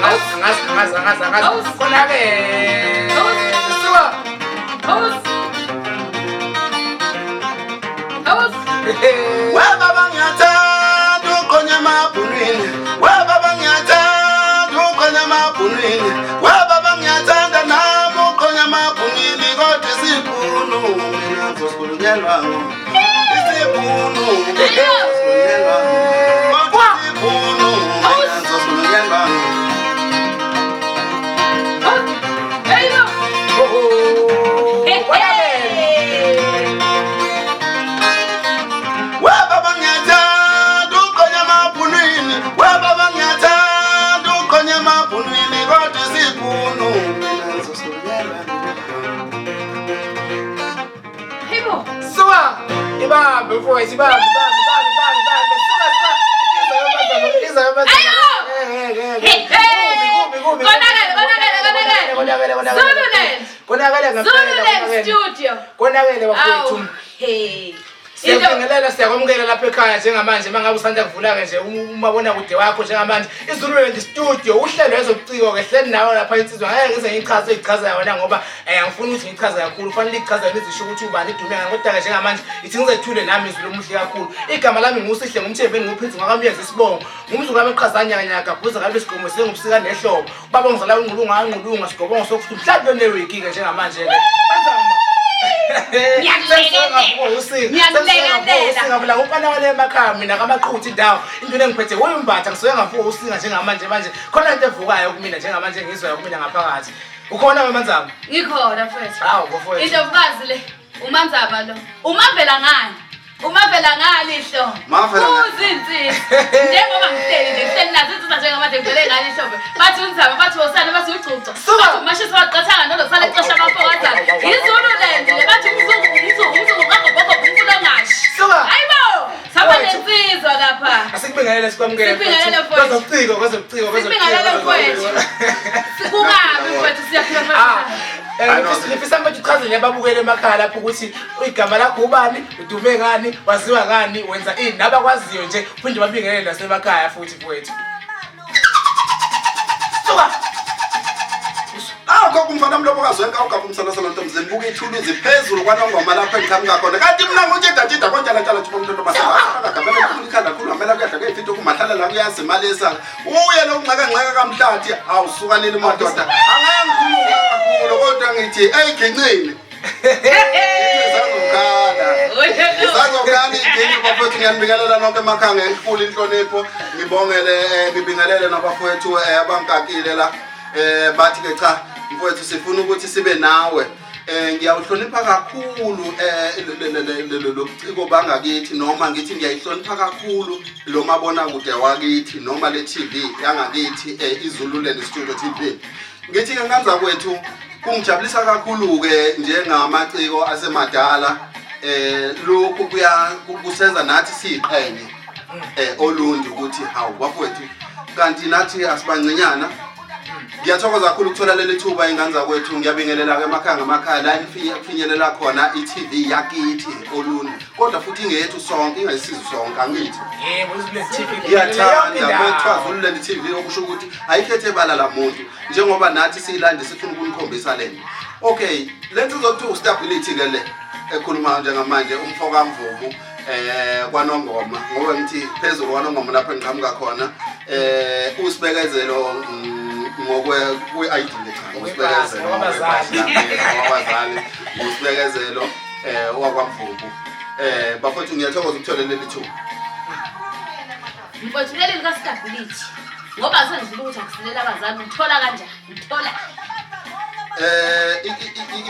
Angazi, angazi, angazi, angazi, angazi. Konakele. Suka. We baba ngiyathanda uqonya emabhunwini. We baba ngiyathanda uqonya emabhunwini. We baba ngiyathanda nami uqonya emabhunwini kodwa isibhunu mina ngizosikhulunyelwa ngo. Isibhunu mina ngizosikhulunyelwa ngo. Kodwa isibhunu mina ngizosikhulunyelwa ngo. We baba ngiyathanda uqonya emabhunwini. We baba ngiyathanda uqonya emabhunwini kodwa isibhunu mina ngizosikhulunyelwa ngo. Suka. Ibambe mfowethu, ibambe, ibambe, ibambe, ibambe, ibambe. Suka, suka. Inhliziyo yomazama, inhliziyo yomazama. Ayo! Kubi, kubi, kubi. Konakele, konakele, konakele. Konakele, konakele. Zululand. Konakele ngempela. Zululand Konakele. Studio. Konakele bafowethu. Awu, hey. Siyabingelela, siyakwamukela lapha ekhaya njengamanje uma ngabe usanda kuvula-ke nje umabonakude wakho njengamanje iZululand Studio uhlelo ezobuciko-ke hleli nawe lapha insizwa ngeke ngize ngiyichaze ichaza yona ngoba angifuni ukuthi ngiyichaze kakhulu kufanele ichaze yona izisho ukuthi ubani idume ngani kodwa-ke njengamanje ithi ngizethule nami izulu omuhle kakhulu igama lami nguSihle ngumthembeni nguphinzi ngwakamyeza isibongo ngumzukulu wamaqhazanyakanyaka bhuza kabe isigomo sengubusika nehlobo ubaba ngizala ungqulunga angqulunga sigobongo sokuthi mhlawumbe lonewiki-ke njengamanje-ke Ngiyakulekelela. Umfana wale emakhaya mina kamaqhuthi indawo into engiphethe uyimbatha ngisuke ngavuka usinga njengamanje manje khona into evukayo kumina njengamanje ngizwayo kumina ngaphakathi ukhona wemanzama. Ngikhona mfethu. Hawu bafowethu. Indlovukazi le, uManzaba lo. Umavela ngani? Umavela ngani ihlo? Mavela ngani. Uzinsi. Njengoba ngihleli nje ngihleli nazo insizwa njengamanje ngivele ngani ihlo. Bathi unzaba, bathi wosana, bathi ugcugca. Suka. Bathi umashisa waqathanga nolosala exosha amafokazana. Izululand le bathi umzungu, umzungu, umzungu kagogogo umfula ongashi. Suka. Hayibo! Saba Mfowethu. nensizwa lapha. Asikubingelele sikwamukele. Sikubingelele, mfowethu. Kwezobuciko, kwezobuciko, Sikubingelele, mfowethu. Kungabi mfowethu siyaphila Ah, mfowethu. ngifisa manje uchazele ababukele emakhaya lapho ukuthi igama lakho ubani, udume ngani, waziwa ngani, wenza ini, nabakwaziyo nje, uphinde babingelele nasemakhaya futhi mfowethu. Suka! Awu gogo umfana mlobokazi wenka ugaba umsalasala ntomzini buka ithuluzi phezulu kwanongoma lapho engiqhamuka khona kanti mina ngutshida tshida kontshala tshala tshuba umntu basakagabela khulu ikhanda khulu hamela kuyadla kuyifito kumahlala la kuyazimalisa uye lo ngxeka ngxeka kamhlathi awusuka nini madoda angeke ngikhulume kakhulu kodwa ngithi eyigincini Isazokhala. Isazokhala iginci bafowethu ngiyanibingelela nonke emakhaya ngenkulu inhlonipho ngibongele ngibingelele nabafowethu abankakile la bathi ke cha mfowethu sifuna ukuthi sibe nawe ngiyawuhlonipha kakhulu lobuciko bangakithi noma ngithi ngiyayihlonipha kakhulu lo mabonakude wakithi noma le TV yangakithi iZululand Studio TV. Ngithi ke nganza kwethu kungijabulisa kakhulu ke njengamaciko asemadala lokhu kuya kusenza nathi siyiqhenye olundi ukuthi hawu bafowethu kanti nathi asibancinyana. Ngiyathokoza kakhulu ukuthola leli thuba ingane zakwethu ngiyabingelela ke emakhaya ngamakhaya la kufinyelela khona i-TV yakithi olundi kodwa futhi ingeyethu sonke ingayisizo sonke angithi. Yebo, iZululand TV. Ngiyathanda kwethiwa Zululand TV okusho ukuthi ayikhethe ibala lamuntu njengoba nathi siyilande sifuna ukunikhombisa lento. Okay, le nsizwa kuthiwa ustability ke le ekhuluma njengamanje umfo kaMvubu kwaNongoma ngoba ngithi phezulu kwaNongoma lapho engiqhamuka khona usibekezelo ngokwe kwi-ID le cha usibekezelo Ngokwabazali. ngokwabazali usibekezelo wakwaMvubu bafowethu ngiyathokoza ukuthola leli thuba. Mfowethu leli lika stability. Ngoba sengizwile ukuthi akusilela abazali uthola kanjani? Uthola.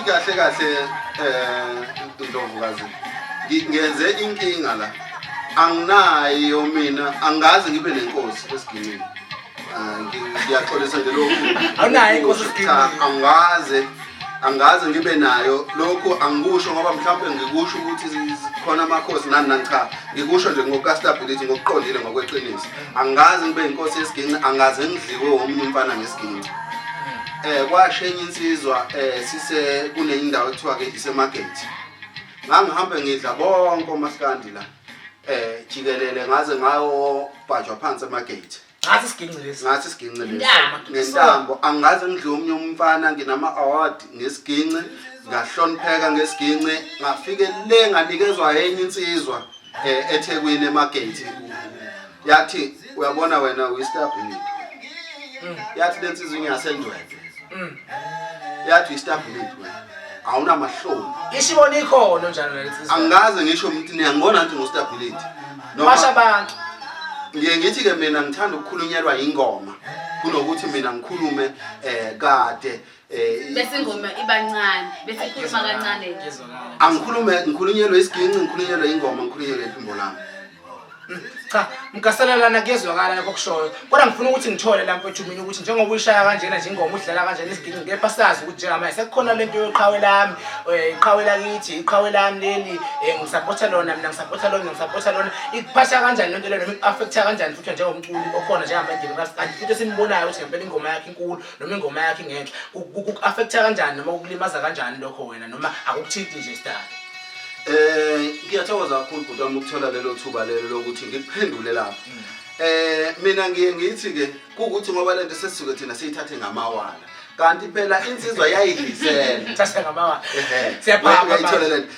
Ikahle kahle Ndlovukazi ngenze inkinga la anginayo mina angaze ngibe nenkosi esigincini. Ngiyaxolisa nje lokhu. Awunayo inkosi esigincini? Cha, angaze ngibe nayo lokhu angikusho ngoba mhlawumbe ngikusho ukuthi khona amakhosi nani nani cha ngikusho nje ngokuka-stability ngokuqondile ngokweqiniso angaze ngibe inkosi yesiginci angaze ngidliwe omunye umfana ngesiginci. Kwashenye insizwa sise kunenye indawo ekuthiwa ke iseMagate ngangihambe ngidla bonke omasikandi la jikelele ngaze ngayobhajwa phansi eMagate. Ngathi isiginci lesi. Ngathi isiginci lesi. Ntambo. Ngentambo angaze ngidle omunye umfana nginama award ngesiginci, ngahlonipheka ngesiginci, ngafike le nganikezwa enye insizwa eThekwini eMagate. Yathi uyabona wena uyi-stability. Yathi lensizwa ingasendwedwe. Yathi uyi-stability wena. Awunamahloni. Ishibona ikhono njalo lensizwa. Angikaze ngisho umuntu niyangibona nje ngo-stability. Noma Basha abantu. ngiye ngithi-ke mina ngithanda ukukhulunyelwa ingoma kunokuthi mina ngikhulume kade Bese ingoma ibancane, bese ikhuluma kancane. Ngiyezwakala. Angikhulume, ngikhulunyelwe isiginci, ngikhulunyelwe ingoma, ngikhulunyelwe iphimbo lami. Cha, Mgasela lana kuyezwakala lokho okushoyo. Kodwa ngifuna ukuthi ngithole la mfethu mina ukuthi njengoba uyishaya kanjena nje ingoma udlala kanjena isiginci kepha sazi ukuthi njengamanje sekukhona lento yoqhawe lami, iqhawe lakithi, iqhawe lami leli, ngisapotha lona mina ngisapotha lona, ngisapotha lona. Ikuphatha kanjani lento leyo noma iku-affecta kanjani futhi njengomculi okhona njengamanje kanti futhi esimbonayo ukuthi ngempela ingoma yakhe inkulu noma ingoma yakhe ingenhla. Kuku-affecta kanjani noma kukulimaza kanjani lokho wena noma akukuthinti nje sidalo? Ngiyathokoza kakhulu bhuti wami ukuthola lelo thuba lelo lokuthi ngikuphendule lapho. Mina ngiye ngithi ke kukuthi ngoba lento sesisuke thina siyithathe ngamawala. Kanti phela insizwa yayidlisela. Thatha ngamawala. Ehhe. Siyaphapha Uyayithola manje. lento.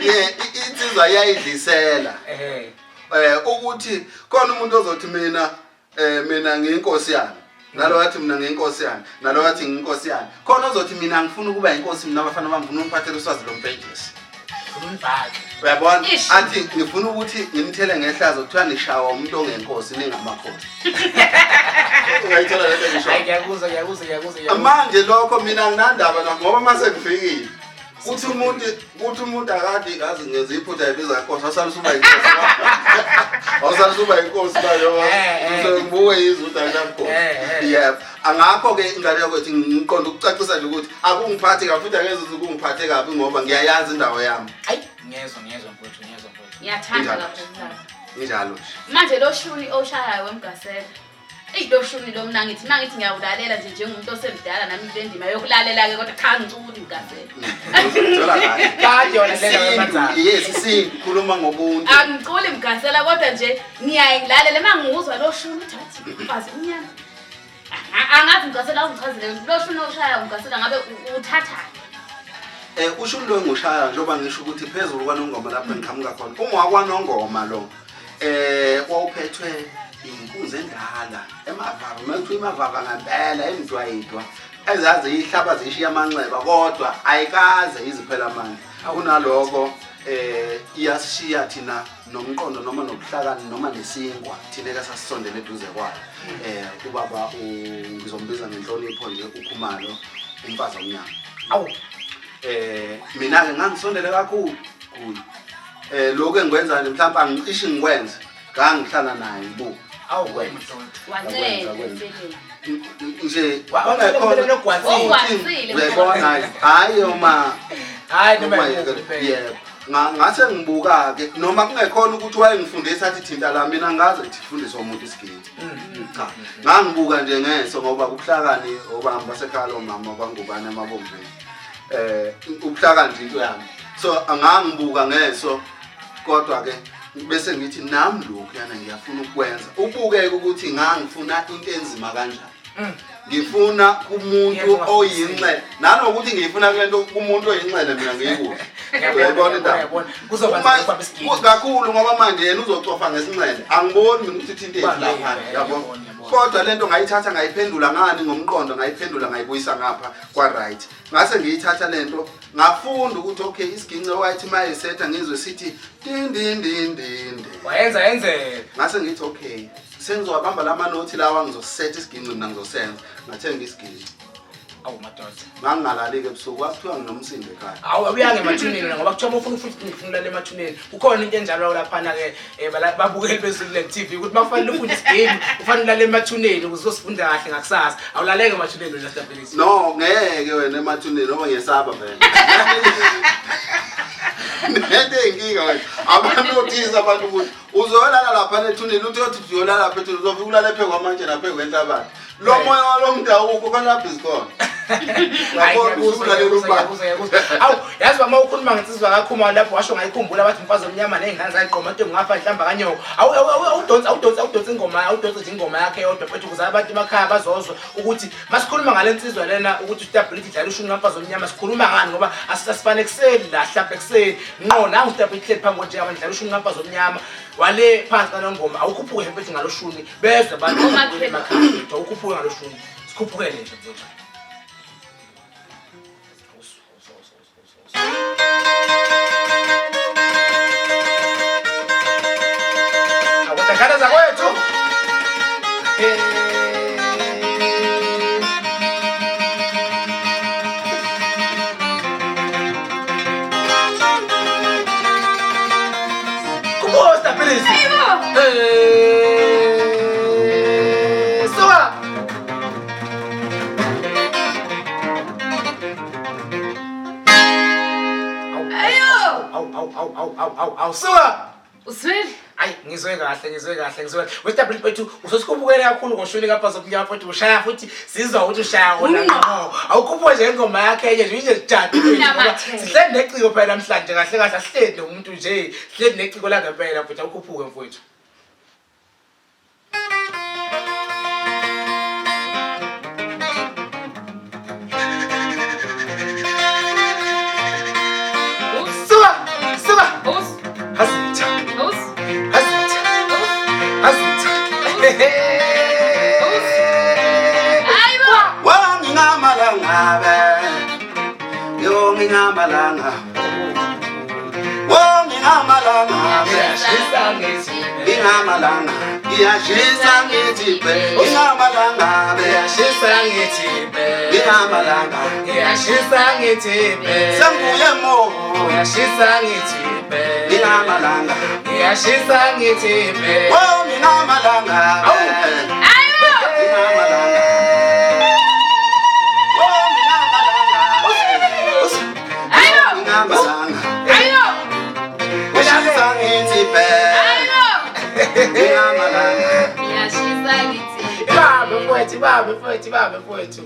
Yeah, insizwa yayidlisela. Ehhe. Ukuthi khona umuntu ozothi mina mina ngiyinkosi yami. Nalo wathi mina ngiyinkosi yami. Nalo wathi ngiyinkosi yami. Khona ozothi mina ngifuna ukuba inkosi mina abafana bami ngifuna ungiphathele uswazi lompentshisi. Ngifuna unibhake. Uyabona? Ish. Athi ngifuna ukuthi ngimthele ngehlazo kuthiwa nishawa umuntu ongenkosi ningamakhosi. Ungayithola lento ngisho. Hayi ngiyakuzwa ngiyakuzwa ngiyakuzwa ngiyakuzwa. Manje lokho mina nginandaba nakho ngoba mase ngifikile. Kuthi umuntu akade yazi ngenza iphutha ibiza inkosi awusala usuba inkosi. Awusala usuba inkosi manje ngoba ngibuke yizwe ukuthi anginamkhosi. Yebo. Angakho ke ingane yakwethu ngiqonda ukucacisa nje ukuthi akungiphathi kabi futhi angeze ukungiphathe kabi ngoba ngiyayazi indawo yami. Hayi ngiyezwa ngiyezwa mfowethu ngiyezwa mfowethu. Ngiyathanda Injalo. kakhulu. Injalo nje. Manje lo shuni oshayayo wemgasela. Eyi lo shuni lo mna ngithi mangithi ngiyawulalela nje njengomuntu osemdala nami kule ndima yokulalela ke kodwa cha ngiculi mgasela. Uzothola kahle. Kade yona lena wemadzana. Yes, isintu khuluma ngobuntu. Angiculi mgasela kodwa nje ngiyayilalela mangiwuzwa lo shuni uthi athi mfazi umnyama. Angazi mgasela awungichazele lo shuni oshayayo mgasela ngabe uthathani? Ushuni lo engushaya njengoba ngisho ukuthi phezulu kwaNongoma lapho engiqhamuka khona. Uma wakwaNongoma lo wawuphethwe inkunzi endala emavava, mekuthiwa imavava ngempela emdwayidwa ezazi ihlaba zishiya amanxeba kodwa ayikaze iziphela amandla. Kunaloko iyasishiya thina nomqondo noma nobuhlakani noma nesinkwa thina ke sasisondele eduze kwayo. Ubaba ngizombiza ngenhlonipho nje uKhumalo umfazi omnyama. Awu. Mina ke ngangisondele kakhulu kuye. Lokho engikwenza nje mhlawumbe angicishe ngikwenze ngangihlala naye ngibuka. Awu wena mdonto. Wancela Akwenza, empeleni. Nje Wawuthole nogwansile. Ogwansile. Uyayibona hayi uma Hayi noma Noma yikuphi yeke- phela. Yebo. Ngase ngibuka ke noma kungekhona ukuthi wayengifundisa athi thinta la mina ngaze ngithi fundiswa umuntu isiginci. Cha. Ngangibuka nje ngeso ngoba ubuhlakani obami basekhaya lomama kwangubane emabomveni. Ubuhlakani nje into yami. So angangibuka ngeso kodwa ke bese ngithi nami lokhu yana ngiyafuna ukwenza. Ubukeke ukuthi ngangifuna into enzima kanjani. Ngifuna kumuntu Ngiyezwa. oyinxele. Nanokuthi ngifuna kule nto kumuntu oyinxele mina ngiyikuphi. Ngiyabona, Uyayibona indaba? ngiyabona. Kuzoba nzima ukubamba isiginci. Kakhulu ngoba manje yena uzocofa ngesinxele. Angiboni mina ukuthi into Ubambe, lapha, yabo. ngiyabona, ngiyabona. Kodwa lento ngayithatha ngayiphendula ngani ngomqondo ngayiphendula ngayibuyisa ngapha kwa right. Ngase ngiyithatha lento ngafunda ukuthi okay isiginci wayethi mayesetha ngizwe sithi din din din din din. Wayenza yenzeka. Ngase ngithi okay sengizowabamba lamanothi lawa ngizosetha isiginci mina ngizosenza. Ngathenga isiginci. Awu madoda. Ngangingalali-ke ebusuku kwakuthiwa nginomsindo ekhaya. Awu awuyange emathuneni wena ngoba kuthiwa uma ufuna futhi ngifuna ulala emathuneni. Kukhona into enjalo laphana ke babukeli beZululand TV ukuthi makufanele ufunde isiginci ufanele ulale emathuneni ukuze uzosifunda kahle ngakusasa. Awulaleke emathuneni wena Stability. No ngeke wena emathuneni ngoba ngiyesaba vele. Nento eyinkinga wena. Abanothisa abantu ukuthi uzolala lapha ethuneni uthi uthi uyolala lapha ethuneni uzofika ulale phezu kwamatshe naphezu kwenhlabathi. Lo moya walo mdawuko kalapha izikhona. Hayi, ngiyakuzwa, ngiyakuzwa, ngiyakuzwa. Awu, yazi uma ukhuluma ngensizwa kaKhumalo lapho washo ngayikhumbula bathi umfazi omnyama ney'ngane zayigqoma nto ngafa inhlamba kanyoko. Awu awu awudonsa awudonsa awudonsa ingoma awudonsa nje ingoma yakhe yodwa mfethu ukuze abantu emakhaya bazozwa ukuthi masikhuluma ngale nsizwa lena ukuthi uStability idlala ushuni kamfazi omnyama sikhuluma ngani ngoba asifanekiseli la hlampe ekuseni ngqo nangu uStability hleli phambi njengoba ndidlala ushuni kamfazi omnyama wale phansi kanongoma awukhuphuke nje mfethu ngalo shuni bezwe abantu emakhaya awukhuphuke ngalo shuni sikhuphukele nje mfethu. Akudakala zakwethu. Kubosta please. Eh, suka. Ayo! Awu awu awu awu awu awu awu suka. Uswele? Ayi ngizwe kahle ngizwe kahle ngizwe kahle. Westability bethu usosikubukele kakhulu ngoshuni kaBhazo Mnyama futhi ushaya futhi sizwa ukuthi ushaya wona ngqo. Awukhuphuke nje ingoma yakhe enye nje nje jadu. Unamathele. Sihleli neciko phela namhlanje kahle kahle asihleli nomuntu nje. Sihleli neciko la ngempela futhi awukhuphuke mfowethu. Suka! Suka! Hazitha. Hazitha. Hazitha. Hayibo! Wangingamalanga yo ngingamalanga Wongingamalanga Ngiyashisa ngithi ngingamalanga ngiyashisa ngithi bhe ngingamalanga Ngiyashisa ngithi bhe ngingamalanga Ngiyashisa ngithi bhe senguye mo Ngiyashisa ngithi bhe ngingamalanga Ngiyashisa ngithi bhe Wongingamalanga Hayibo! ngingamalanga Wongingamalanga Hayibo! ngingamalanga Hayibo! ngiyashisa ngithi bhe Hayibo! ngingamalanga Ngiyashisa ngithi. Ibambe mfowethu, ibambe mfowethu, ibambe mfowethu.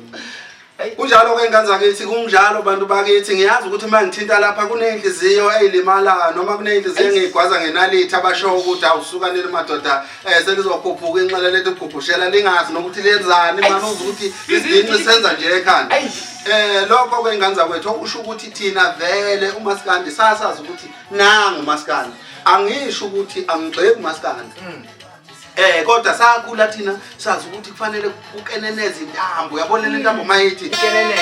Kunjalo ke ngane zakithi kunjalo bantu bakithi ngiyazi ukuthi uma ngithinta lapha kuney'nhliziyo ey'limalayo noma kuney'nhliziyo engiyigwaza ngenalithi abasho ukuthi awusuka nini madoda um selizokhuphuka inxele lethu khuphushela lingazi nokuthi lenzani mani uze ukuthi isiginci senza nje ekhanda Ayi. um lokho ke ngane zakwethu okusho ukuthi thina vele umasikandi sasazi ukuthi nangu umasikandi angisho ukuthi angigxeki umasikandi kodwa sakhula thina sazi ukuthi kufanele kukeneneze intambo uyabona le ntambo mayithi Ikeneneze.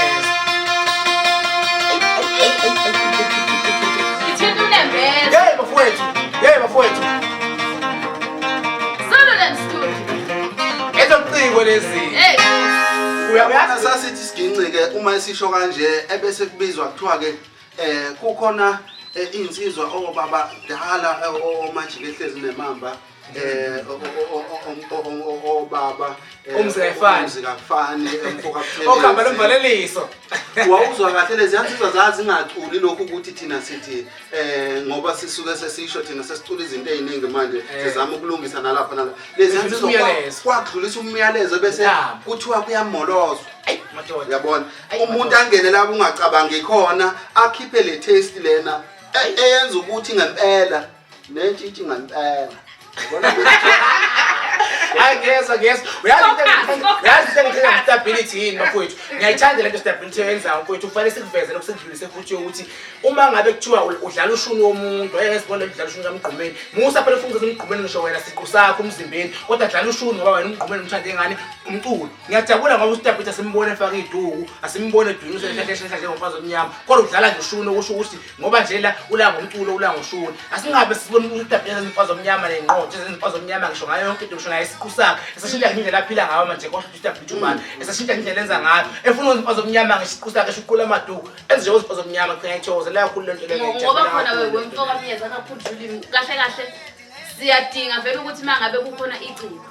Ithinta unembeza. Hey bafowethu, hey bafowethu. Zululand Studio. Ezobuciko lezi. Hey. Uyabona sasithi siginci-ke uma esisho kanje ebese kubizwa kuthiwa-ke kukhona insizwa obaba dala omajike ehlezi nemamba obaba Umzekafani. umzekafani emfoka Okhamba lomvaleliso. Wawuzwa kahle lezi yansizwa zazingaculi lokhu ukuthi thina sithi ngoba sisuke sesisho thina sesicula izinto ey'ningi manje sizama ukulungisa nalapha nalapha lezi yansizwa Umyalezo. kwakudlulisa umyalezo bese Intambo. kuthiwa kuyamolozwa Ayi madoda. uyabona Ayi, umuntu madoda. angene lapho ungacabangi khona akhiphe le taste lena eyenza ukuthi ngempela nentshintshi ngempela Uyabona? Hayi ngiyezwa ngiyezwa. Uyazi into Focus, focus, uyazi into engithanda focus. stability yini bafowethu. Ngiyayithanda lento stability oyenzayo mfowethu. Kufanele sikuvezele ukusidlulise futhi ukuthi uma ngabe kuthiwa udlala ushuni womuntu, ngeke sibone udlala ushuni kaMgqumeni. Musa phela ufuna ukuthi uMgqumeni ngisho wena siqu sakho umzimbeni, kodwa dlala ushuni ngoba wena uMgqumeni umthanda ngani umculo. Ngiyajabula ngoba uStability asimbone efaka iduku, asimbone edunyiswe ehlehla njengomfazi omnyama. Kodwa udlala nje ushuni okusho ukuthi ngoba nje la ula ngomculo ula ngoshuni. Asingabe sibone ukuthi uStability ezimfazi omnyama nenqotshe ezimfazi omnyama ngisho ngayo yonke into ngisho ngayo isiqu sakhe. Esashintsha indlela aphila ngayo manje kodwa uStability ubani. Esashintsha indlela enza ngayo. Efuna umfazi omnyama ngisho isiqu sakhe eshuqula amaduku. Enze nje umfazi omnyama cha ngiyayithokozela kakhulu lento leyo. Ngoba khona wemfoka myeza kakhulu ulimi kahle kahle siyadinga vele ukuthi uma ngabe kukhona iciko.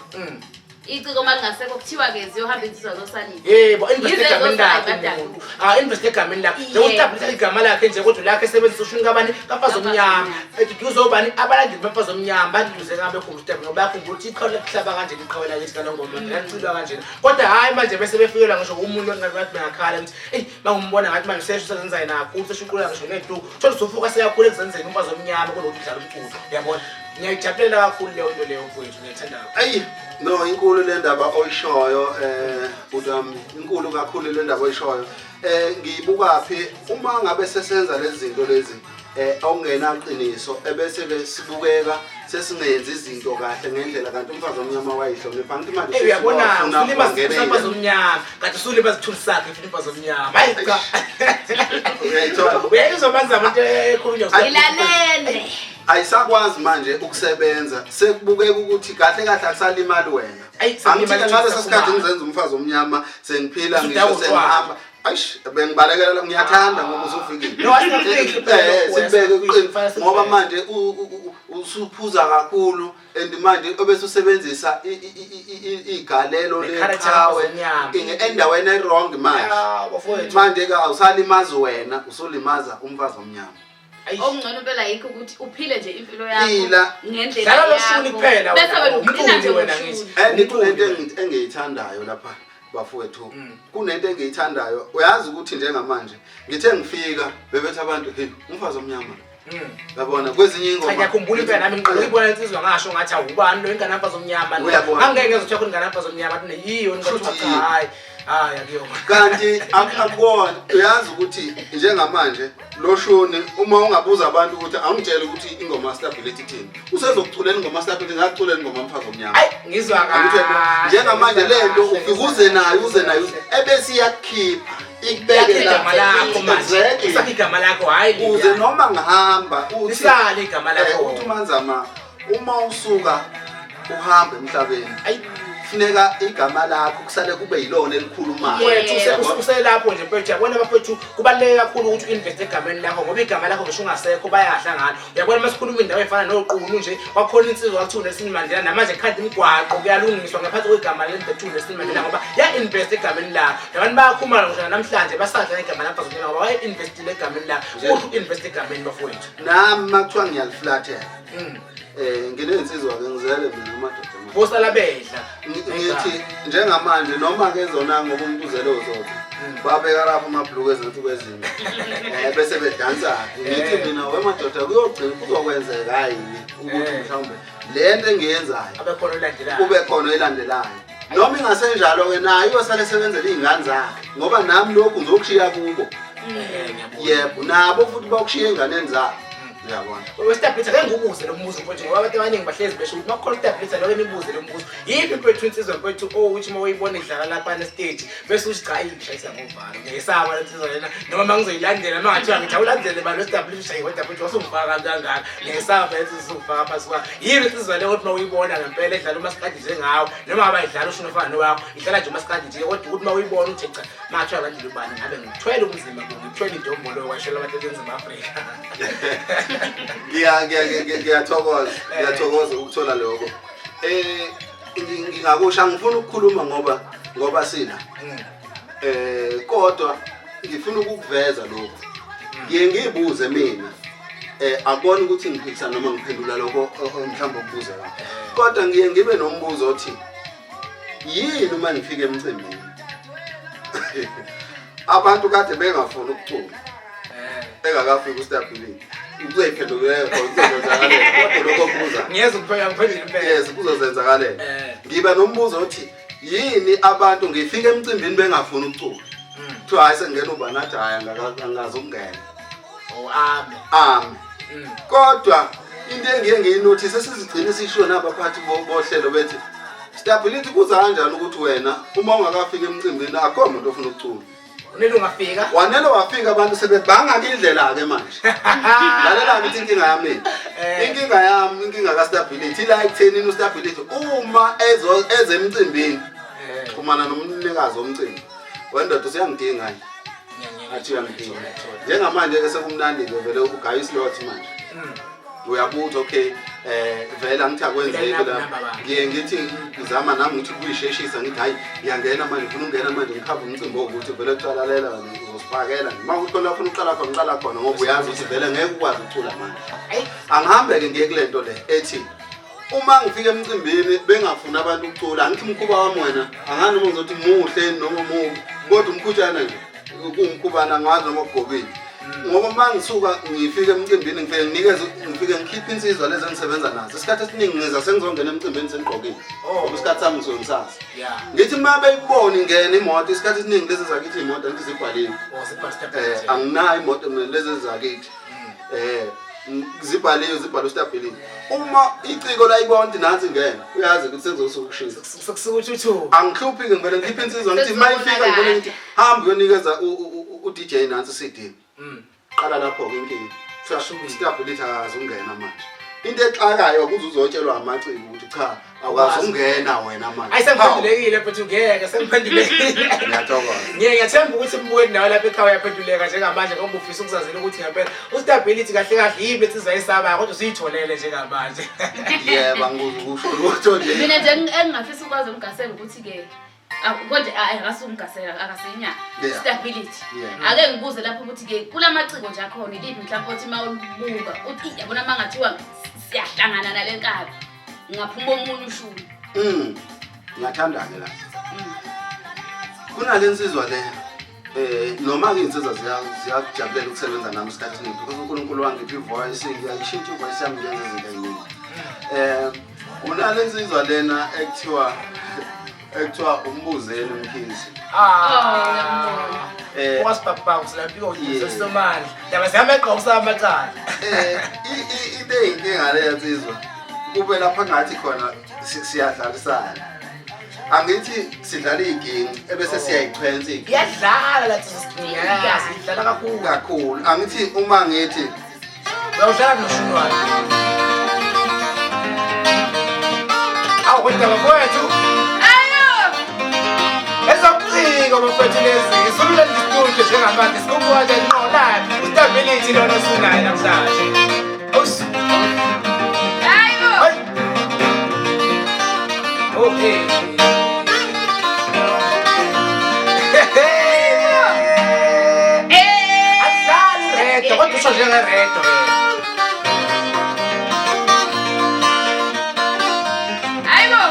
Iciko uma lingasekho kuthiwa-ke ziyohamba insizwa zosalile. Yebo, invest Yize egameni zosala lakhe ibhadale. umuntu. Ah, invest egameni lakhe. Njengoba uStability igama lakhe nje kodwa lakhe esebenzisa ushuni kabani kaMfazi Omnyama. Eduduze obani abalandeli baMfazi Omnyama baduduze ngabe khumbu Stability ngoba bayakhumbula ukuthi iqhawe lakuhlaba kanjena iqhawe lakithi kaNongoma lacilwa kanjena. Kodwa hhayi manje bese befikelwa ngisho umuntu ongathi bengakhala ukuthi eyi mangimbona ngathi manje usesho usezenza yena kakhulu seshuqula ngisho ney'tuku. Thola usufuka seyakhula ekuzenzeni uMfazi Omnyama kunokuthi udlala umculo. Uyabona? Ngiyayijabulela kakhulu leyo nto leyo mfowethu ngiyayithanda kakhulu. Ayi no inkulu le ndaba oyishoyo bhuti wami inkulu kakhulu le ndaba oyishoyo. Ngiyibukaphi uma ngabe sesenza lezi zinto lezi okungenaqiniso ebese ke sibukeka sesingenzi izinto kahle ngendlela kanti umfazi omnyama wayihlonipha angithi manje Hey uyabona sesibafuna usulimaza ukungenela. umfazi omnyama kanti usulimaza isithunzi sakhe futhi umfazi omnyama. Hayi cha. Uyayithola? Uyayizwa manje abantu ekhulunywa. Ngilalele. Ayisakwazi manje ukusebenza sekubukeka ukuthi kahle kahle akusalimali wena. Ayi, sekulimala Angithi ngaleso isithunzi sikhathi sakho. ngizenza umfazi omnyama sengiphila Usudakwa ngisho utshwala. sengihamba. Eish bengibalekela ngiyathanda ngoba usufikile. No, asingafiki phela lokhu, Sibeke asingafiki, kuqini kufanele sibheke. ngoba manje usuphuza kakhulu and manje obese usebenzisa igalelo Ne-character leqhawe yomfazi omnyama. endaweni e-wrong manje. Ya, bafowethu. Manje ke awusalimazi wena usulimaza umfazi omnyama. Ayi. Okungcono impela yikho ukuthi uphile nje impilo yakho Phila. ngendlela Dlala lo shuni yakho. kuphela Bese wena, wena ugcina nje umculi wena ngoshuni. ngithi. And Umculi kunento wena. engiyithandayo lapha bafowethu. Kunento engiyithandayo. Uyazi ukuthi njengamanje ngithe ngifika bebethi abantu hey umfazi omnyama lo. Yabona kwezinye ingoma. Cha ngiyakhumbula impela nami ngiqala ukuyibona insizwa ngasho ngathi awubani lo ingane yamfazi omnyama lo. Uyabona. Ngangeke ngezwe kuthiwa ingane yamfazi omnyama athi yiyo Shuthi ngikuthiwa cha yiyo. hayi. Hayi akuyona. Kanti akubona uyazi ukuthi njengamanje lo shuni uma ungabuza abantu ukuthi awungitshele ukuthi ingoma stability ithini usezokuculela ingoma stability ngakuculela ingoma mfazi omnyama. Ayi ngizwa Angithe kahle. njengamanje ngizwa lento kahle, ufika ngizwa uze nayo kahle, uze nayo ngizwa kahle. ebese iyakukhipha ikubeke Yakhe igama lakho manje. Exactly. Usakhe igama lakho hayi leliya. Uze noma ngihamba uthi Lisale igama lakho. Uthi uManzama uma usuka uhamba emhlabeni Ayi. funeka igama lakho kusale kube yilona elikhulumayo. Wethu Yebo. uselapho nje mfethu uyabona bafethu kubaluleke kakhulu ukuthi u-investe egameni lakho ngoba igama lakho ngisho ungasekho bayadla ngalo. Uyabona uma sikhuluma indawo efana noQunu nje kwakhona insizwa kwakuthiwa uNelson Mandela namanje khanda imigwaqo kuyalungiswa ngaphansi kwegama lento ekuthiwa uNelson Mandela ngoba ya-investe egameni lakho. Nabantu bayakhumala ngisho namhlanje basadla ngegama lakho ngoba waye-investile egameni lakho. Nje. Kuhle uku-investe egameni bafowethu. Nami makuthiwa ngiyaliflathela. Nginensizwa ke ngizele mina amadoda amabili. Bosala bedla. Ngithi njengamanje noma ke zona ngoba umuntu uzele uzothi babeka lapho amabhluku ezinsuku ezine bese bedansa. Ngithi mina wemadoda kuyogcina kuzokwenzeka yini ukuthi mhlawumbe le nto engiyenzayo Abe khona olandelayo. kube khona elandelayo. Noma ingasenjalo ke nayo iyosale esebenzela iy'ngane zakhe ngoba nami lokhu ngizokushiya kubo. Ngiyabona. Yebo, nabo futhi bakushiya ey'nganeni zabo. Uyabona. WeStability ake ngikubuze lo mbuzo mfowethu ngoba abantu abaningi bahlezi besho ukuthi makukhona uStability lokho nibuze lo mbuzo. Yiphi mfowethu insizwa mfowethu owuthi uma uyibona idlala lapha na stage bese uthi cha ingishayisa ngovalo. Ngiyayisaba le nsizwa lena noma mangizoyilandela mangathiwa ngithi awulandele bani weStability ushaye kodwa mfowethu wasungifaka kangaka. Ngiyayisaba le nsizwa usungifaka phansi kwayo. Yini insizwa le ukuthi uma uyibona ngempela edlala umasikandi njengawe noma ngabe idlala ushuni ofana nowakho idlala nje umasikandi nje kodwa ukuthi uma uyibona uthi cha mangathiwa landela ubani ngabe ngithwele umzimba ngithwele idombolo kwashela abantu eNingizimu Afrika. Ngiyathokoza, ngiyathokoza ukuthola lokho. Ngingakusho angifuni ukukhuluma ngoba sila. Kodwa ngifuna ukukuveza lokho. Ngiye ngibuze mina. Akubona ukuthi ngiphikisa noma ngiphendula lokho mhlawumbe ukubuza la. Kodwa ngiye ngibe nombuzo othi yini uma ngifika emcimbini? Abantu kade bengafuni ukucula. Engakafiki uStability. Uzoyiphendulela khona kuzozenzakalela. Kodwa lokho kubuza. Ngiyeza ukuphela ngiphendule impela. Yes, kuzozenzakalela. Ngiba nombuzo othi yini abantu ngifika emcimbini bengafuni ukucula? Kuthiwa hayi sengena ubani athi hayi angazi ukungena. Oh, ame. Ame. Kodwa into engiye ngiyinothise sesizigcine sishiwo nabaphathi bohlelo bethi Stability kuza kanjani ukuthi wena uma ungakafiki emcimbini akukho muntu ofuna ukucula. Wanele ungafika? Wanele wafika abantu sebebanga indlela ke manje. Lalela ngithi inkinga yami. Inkinga yami, inkinga kaStability la ekuthenini uStability uma ezemcimbini. Xhumana nomnikazi womcimbi. Wendoda usuyangidinga yini? Athi uyangidinga. Njengamanje ke sekumnandi ke vele ugaya islot manje. Uyabutha okay. Vele angithi akwenzeki Mina la. namba bani? Ngiye ngithi ngizama nami ngithi kuyisheshisa ngithi hayi ngiyangena manje ngifuna ukungena manje ngikhava umcimbi wokuthi vele kuthiwa lalela uzosipakela nje. Uma kuthi khona ufuna uqala khona uqala khona ngoba uyazi ukuthi vele ngeke ukwazi ukucula manje. Ayi. Angihambe-ke ngiye kule nto le ethi uma ngifika emcimbini bengafuni abantu ukucula angithi umkhuba wami wena angani noma ngizothi muhle noma mubi kodwa umkhutshana nje kuwumkhubana angazi noma kugobile ngoba uma ngisuka ngifika emcimbini ngifike nginikeze ngifike ngikhiphe insizwa lezi engisebenza nazo isikhathi esiningi ngiza sengizongena emcimbini sengigqokile Oh. ngoba isikhathi sami ngisuke ngisazi Yeah. ngithi uma beyibona ingena imoto isikhathi esiningi lezi zakithi iy'moto angithi zibhaliwe Oh, zibhale stability. Anginayo imoto mina lezi ezakithi zibhaliwe zibhalwe stability uma iciko layibona ukuthi nansi ingena uyazi ukuthi sekuzosuka ukushisa. Sekusuka uthuthu. Angihluphi-ke ngivele ngikhiphe insizwa ngithi uma ifika ngivele ngithi hamba uyonikeza u-DJ nansi i-CD. Qala lapho-ke inkinga. Sekushubile. Stability akazi ukungena manje. Into exakayo ukuze uzotshelwa amaciko ukuthi cha awukazi ukungena wena manje. Ayi sengiphendulekile mfethu ngeke sengiphendulekile. Ngiyathokoza. Ngiye ngiyathemba ukuthi mbukeli nawe lapha ekhaya uyaphenduleka njengamanje ngoba ufisa ukuzazela ukuthi ngempela ustability kahle kahle yini insizwa esabayo kodwa usuyitholele njengamanje. Yebo angikuze ukusho lutho nje. Mina nje engingafisa ukwazi umgasela ukuthi-ke konje akasumgasela akasinyanga stability. Ake ngibuze lapho ukuthi-ke kula maciko nje akhona iliphi mhlawumpe othi uma ulibuka uthi yabona uma ngathiwa siyahlangana nale nkabi ngaphuma omunye ushuni. Ngiyathanda-ke la. Kunale nsizwa le noma-ke iy'nsizwa ziyakujabulela ukusebenza nami isikhathi esiningi because uNkulunkulu wangipha ivoice ngiyayishintsha ivoice yami ngenza izinto ey'ningi. Kunale nsizwa lena ekuthiwa uMbuzeni Mkhize. Ah. Wasibhabha usilapika uSomandla. Ndaba siyameqa usamacala. Into eyinkinga leyo nsizwa kube lapha ngathi khona siyadlalisana. Angithi sidlala iginci ebese siyayichwensa iginci. Iyadlala la siyazi idlala kakhulu. Kakhulu. Angithi uma ngithi uyawudlala noshuni wakhe. Awu kodwa bafowethu. Ayo! Ezobuciko bafowethu lezi. Izululand Studio njengamanje sikubuka nje ngqo live. Ustability lona osunayo namhlanje. Awus. Ayo! Hayi. Okay. Adlali redo kodwa usho njengeredo. Hayibo!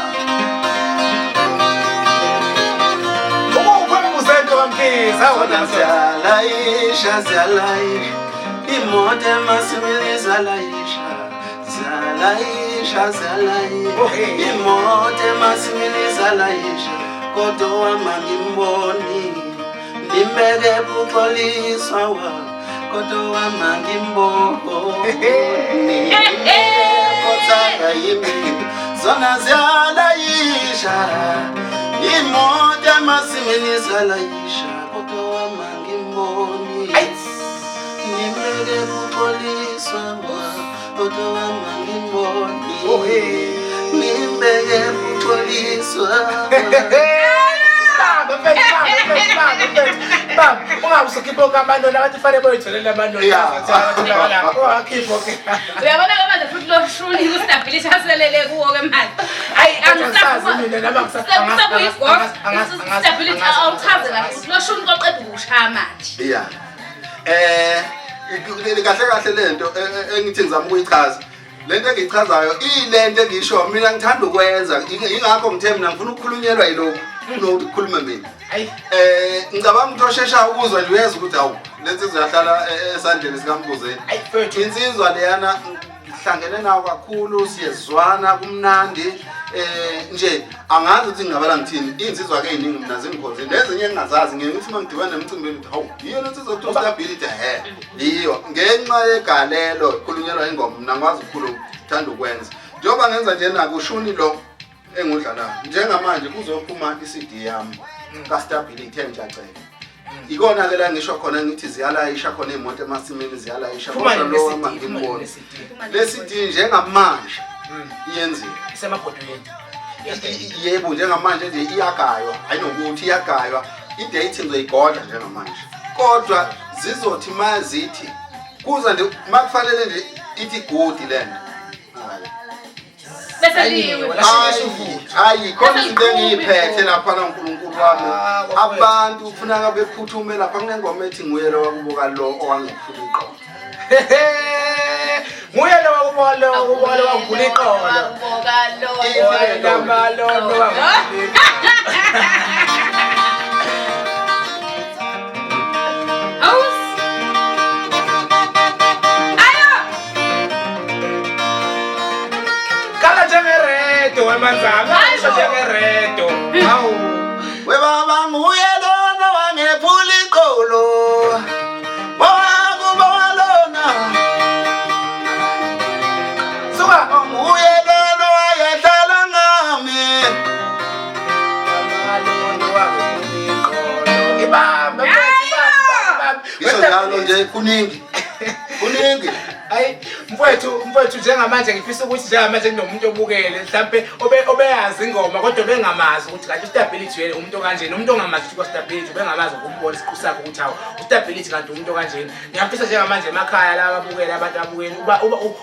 Ukuphi umzento kaMkhize awona Ziyalayisha, ziyalayisha imoto emasimini ziyalayisha, ziyalayisha, ziyalayisha Oh, hey. imoto emasimini ziyalayisha kodwa wama ngimboni nimbeke buxoliswa wa kodwa wama ngimboni othanda yimi zona ziyalayisha imoto emasimini ziyalayisha kodwa wama ngimboni nimbeke buxoliswa wa kodwa wama ngimboni Oh, hey. nimbeke buxoliswa Bamba mfethu, bamba mfethu, bamba mfethu. Bamba, ungabe usukhipha onke amanoni abantu kufanele boyitholela amanoni. Ungakhiphi onke. Uyabona ke manje futhi lo shuni ustability aselele kuwo ke manje. Hayi, angisazi mina noma Stability awuchaze kahle ukuthi lo shuni koqeda ukushaya manje. Yeah. Kahle kahle lento engithi ngizama ukuyichaza. Lento engiyichazayo ilento engisho mina ngithanda ukwenza ingakho ngithe mina ngifuna ukukhulunyelwa yilokhu kunokuthi kukhulume mina. Hayi. Ngicabanga ukuthi oshesha ukuzwa nje uyezwa ukuthi awu lensizwa yahlala esandleni sikaMbuzeni. Hayi mfethu. Insizwa leyana ngihlangene nawo kakhulu siyezwana kumnandi nje angazi ukuthi ngingabala ngithini insizwa ke eziningi mina zingikhonzile nezinye engingazazi ngiye ngithi uma ngidibana nemcimbini ngithi hawu yiyo le nsizwa kuthiwa stability he yiyo ngenxa yegalelo khulunyelwa ingoma mina ngikwazi ukukhuluma ngithanda ukwenza njengoba ngenza nje nakushuni lo engudlalayo njengamanje kuzophuma i-CD yami ka-stability engijacele ikona ke la ngisho khona ngithi ziyalayisha khona iy'moto emasimini ziyalayisha Phuma kodwa nini lo le CD? Phuma nini wama le CD? le CD njengamanje iyenziwa Isemabhodweni. Yebo njengamanje nje iyagaywa ayinokuthi iyagaywa idate ngizoyigodla njengamanje kodwa zizothi mazithi kuza nje makufanele nje ithi good lento hayi Bese liwe. Hayi, khona izinto engiyiphethe lapha na uNkulunkulu wami. Ah, bafowethu. Abantu kufuneka bephuthume lapha kunengoma ethi nguye lo wakubuka lo owangephula iqolo. Nguye lo wakubuka lo wakubuka lo wakuphula iqolo. Wakubuka lo. Wayelamba lo lo wakuphula iqolo. House. Ayo. Khala njengeredo wemanzama, Hayi kusho bo. njengeredo. Hawu. We baba nguye lona wangephula iqolo. Wakubuka lona. Suka. Nguye lona wayehlala ngami. Ibambe mfethu, ibambe, ibambe. Ngisho njalo nje kuningi. Kuningi. Hayi mfowethu mfowethu njengamanje ngifisa ukuthi njengamanje kunomuntu obukele mhlampe obe obeyazi ingoma kodwa bengamazi ukuthi kanti ustability yena umuntu okanjeni umuntu ongamazi ukuthi kwa-stability bengamazi ukumbona isiqu sakhe ukuthi hawu ustability kanti umuntu okanjeni ngiyafisa njengamanje emakhaya laba ababukele abantu ababukele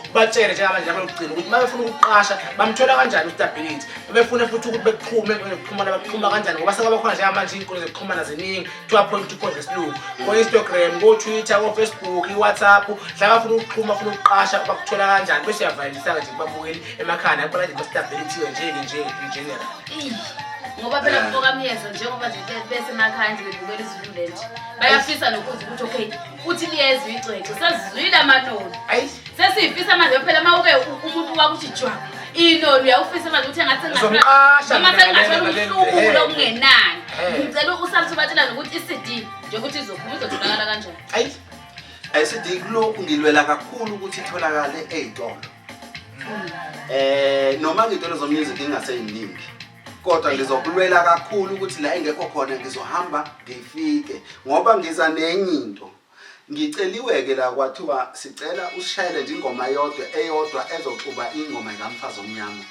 ubatshele njengamanje laba lokugcina ukuthi uma befuna ukuqasha bamthola kanjani ustability befuna futhi ukuthi bexhume bexhumana baxhuma kanjani ngoba sekabakhona njengamanje iy'nkundla zokuxhumana ziningi kuthiwa point to point ngesilungu ko-Instagram ko-Twitter ko-Facebook i-WhatsApp mhla bafuna ukuxhuma bafuna ukuqasha bakuthola kanjani bese uyavalelisa-ke nje kubabukeli emakhaya nakubona nje ba-stability-we nje-ke nje in general. Eyi, ngoba phela mfoka Myeza njengoba nje besemakhaya nje bebukela izulu nje bayafisa nokuzwa ukuthi okay uthi liyezwa icwecwe sesizwile amanoni Ayi sesiyifisa manje phela uma uke umuntu wakuthi jwa inoni uyawufisa manje ukuthi engathi Uzomqasha noma mina sengingathola ngale- umhlubulo okungenani. Eh. Ngicela usale ubatshela nokuthi i-CD njengokuthi izophuma izotholakala kanjani. Ayi Ayisithi kulokhu ngilwela kakhulu ukuthi itholakale ey'tolo. Noma ngiy'tolo zo-music ingaseyiningi. Kodwa ngizokulwela kakhulu ukuthi la engekho khona ngizohamba ngifike ngoba ngiza nenye into. Ngiceliwe-ke la kwathiwa sicela usishayele nje ingoma yodwa eyodwa ezoxuba ingoma kamfazi omnyama.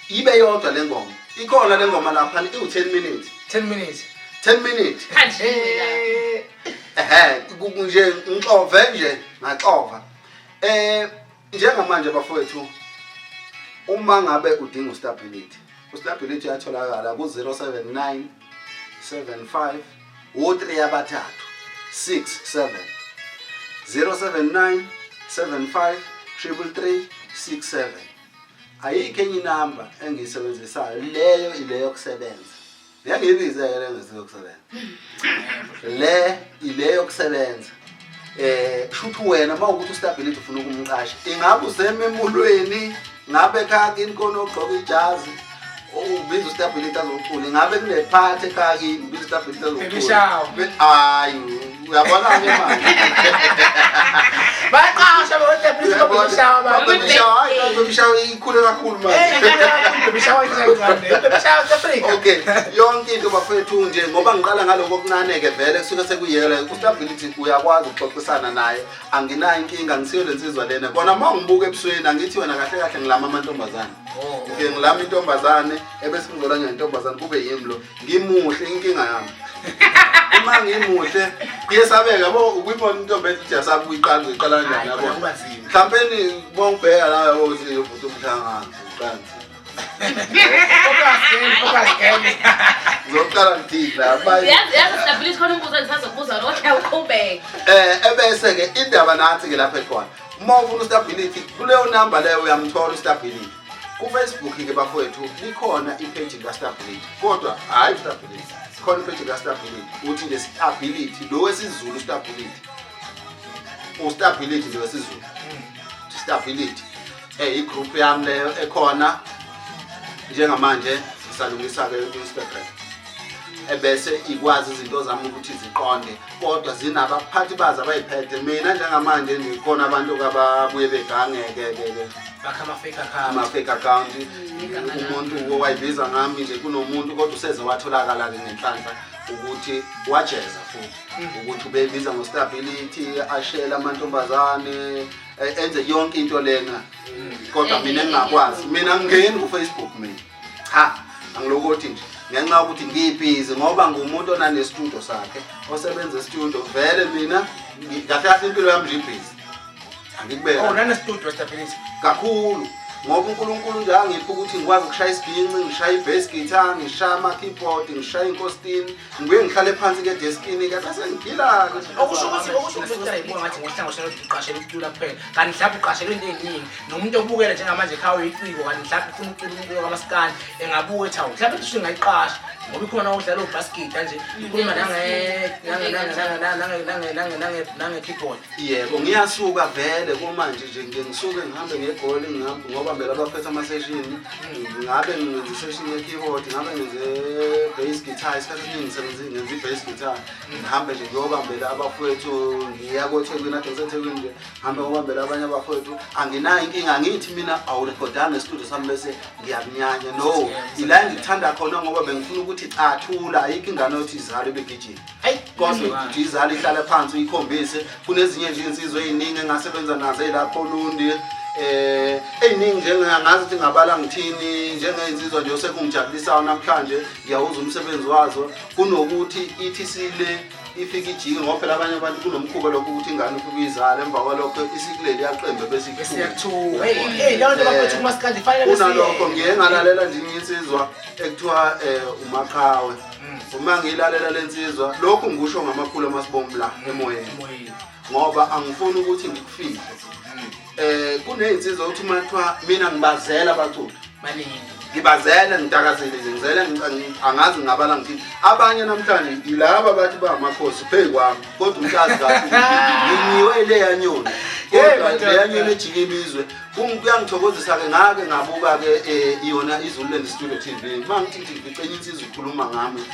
Ibe yodwa le ngoma. Ikhona le ngoma lapha iwu-10 minutes. 10 minutes. 10 minutes. Khanjiwe la. Ehhe, nje ngixove nje ngaxova. Njengamanje bafowethu uma ngabe udinga ustability, ustability uyatholakala ku 079 75 u3 abathathu 67 079 75 333 67. Ayikho enye inamba engiyisebenzisayo, leyo ileyo kusebenza. Ngeke ngiyibize ke le ngesiyokusebenza. Le ileyo kusebenza. Shuthi wena mawukuthi ustability ufuna ukumqasha, ingabe usememulweni, ngabe ekhaya kini khona ogqoka ijazi, ubiza ustability azocula, ingabe kunephathi ekhaya kini, ubiza ustability azocula. Baby shower. Hayi, uyabona ke manje. Bayaqasha bo-stability ko-baby shower abantu. Baby shower, hayi, baby shower ikhule kakhulu manje. Baby shower isencane. Baby shower Africa. Okay, yonke into bafethu nje ngoba ngiqala ngaloko okuncane ke vele kusuke sekuyela ustability uyakwazi ukuxoxisana naye, anginayo inkinga, ngisiyo lensizwa lena. Kona uma ungibuka ebusweni angithi wena kahle kahle ngilama amantombazane. Oh. Ngike ngilama intombazane ebese ngizolanya intombazane kube yimi lo. Ngimuhle inkinga yami. Uma ngimuhle kuyesabeka yabo ukuyibona intombi ethi uthi yasaba ukuyiqala uzoyiqala kanjani Hayi, yabo. khona kuba nzima. Mhlampeni bongibheka la yabo uthi ubhuti umhlangano uqansi. Focus game, focus game. Ngizoqala ngithini la bye. Yazi stability khona umbuzo engisazokubuza wona kodwa uqhubeke. Ebese ke indaba nathi ke lapha ekhona. Uma ufuna ustability kuleyo number leyo uyamthola ustability. Ku Facebook ke bafowethu likhona ipage ka stability. Kodwa hayi stability. Khona ipage ka stability. Uthi nje stability lo wesiZulu stability. Ustability nje wesiZulu. Stability. Igroup yami leyo ekhona njengamanje sisalungisa ke Instagram. Ebese ikwazi izinto zami ukuthi ziqonde kodwa zinabaphathi bazo abayiphethe. Mina njengamanje ngikhona abantu ababuye begangeke ke ke Bakha ama fake account. Ama fake account. Igama lami. Umuntu owayibiza ngami nje kunomuntu kodwa useze watholakala ke ngenhlanhla ukuthi wajeza futhi ukuthi ubebiza ngostability ashela amantombazane enze yonke into lena kodwa mina ngingakwazi. Mina ngingeni ku Facebook mina cha angilokothi nje ngenxa yokuthi ngibhizi ngoba ngumuntu onane studio sakhe osebenza e-studio vele mina kahle kahle impilo yami nje ibhizi angikubeka. Oh, nane studio stability kakhulu. Ngoba uNkulunkulu nje angipha ukuthi ngikwazi ukushaya isiginci, ngishaya i-bass guitar, ngishaya ama-keyboard, ngishaya inkositini, ngibuye ngihlale phansi ke deskini ke bese ngigila-ke. Okusho ukuthi uyayibuka ngathi ngohlangothi lokuthi uqashele ukucula kuphela, kanti mhlawumbe uqashelwe into ey'ningi. Nomuntu obukele njengamanje ekhaya uyiciko, kanti mhlawumbe ufuna ukucula umculo kamaskandi, engabuka ethi hawu, mhlawumbe into engayiqasha ngoba ikhona udlala ubhaskidi nje, ikhuluma nange-keyboard. Yebo, ngiyasuka vele kumanje nje ngiye ngisuke ngihambe ngeGoli ngihambe ngobambela abaphethe ama-session. Ngabe ngenza i-session ye-keyboard, ngabe ngenze bass guitar, isikhathi esiningi ngisebenza ngenza i-bass guitar. Ngihambe nje ngiyobambela abafowethu, ngiya koThekwini, ade ngiseThekwini nje, ngihambe ngiyobambela abanye abafowethu. Anginayo inkinga, angithi mina awurekhodanga estudio sami bese ngiyakunyanya. No, ila engikuthanda khona ngoba bengifuna ukuthi cathula, ayikho ingane othi izalwe ibigijima. Kodwa nje izalo ihlale phansi uyikhombise. Kunezinye nje insizwa eziningi engasebenza nazo ezilapho Olundi. Eziningi nje ngingazi ukuthi ngabala ngithini, njengey'nsizwa nje osekungijabulisayo namhlanje ngiyawuza umsebenzi wazo, kunokuthi ithi sile ifike ijike, ngoba phela abanye abantu kunomkhuba lokho ukuthi ingane ufike uyizale, emva kwalokho isikuleli yaqembe bese ikuthuka. Hey, leyo nto bafethu kumaskandi fanele. Kunalokho ngiye ngalalela nje insizwa ekuthiwa uMaqhawe. Uma ngiyilalela lensizwa, lokhu ngikusho ngamakhulu amasibomu la emoyeni, ngoba angifuni ukuthi ngikufihle. Kunezinsizwa ukuthi uma kuthiwa mina ngibazela abaculi baningi, ngibazele ngitakazile nje, ngizele angazi ngingabala ngithini. Abanye namhlanje yilaba bathi bangamakhosi phezu kwami, kodwa umntazi kahle nginyiwe leya nyoni, kodwa leya nyoni ejike ilizwe. Kuyangithokozisa-ke, ngake ngabuka-ke yona iZululand Studio TV. Uma ngithi ngithi ngifice enye insizwa ikhuluma ngami,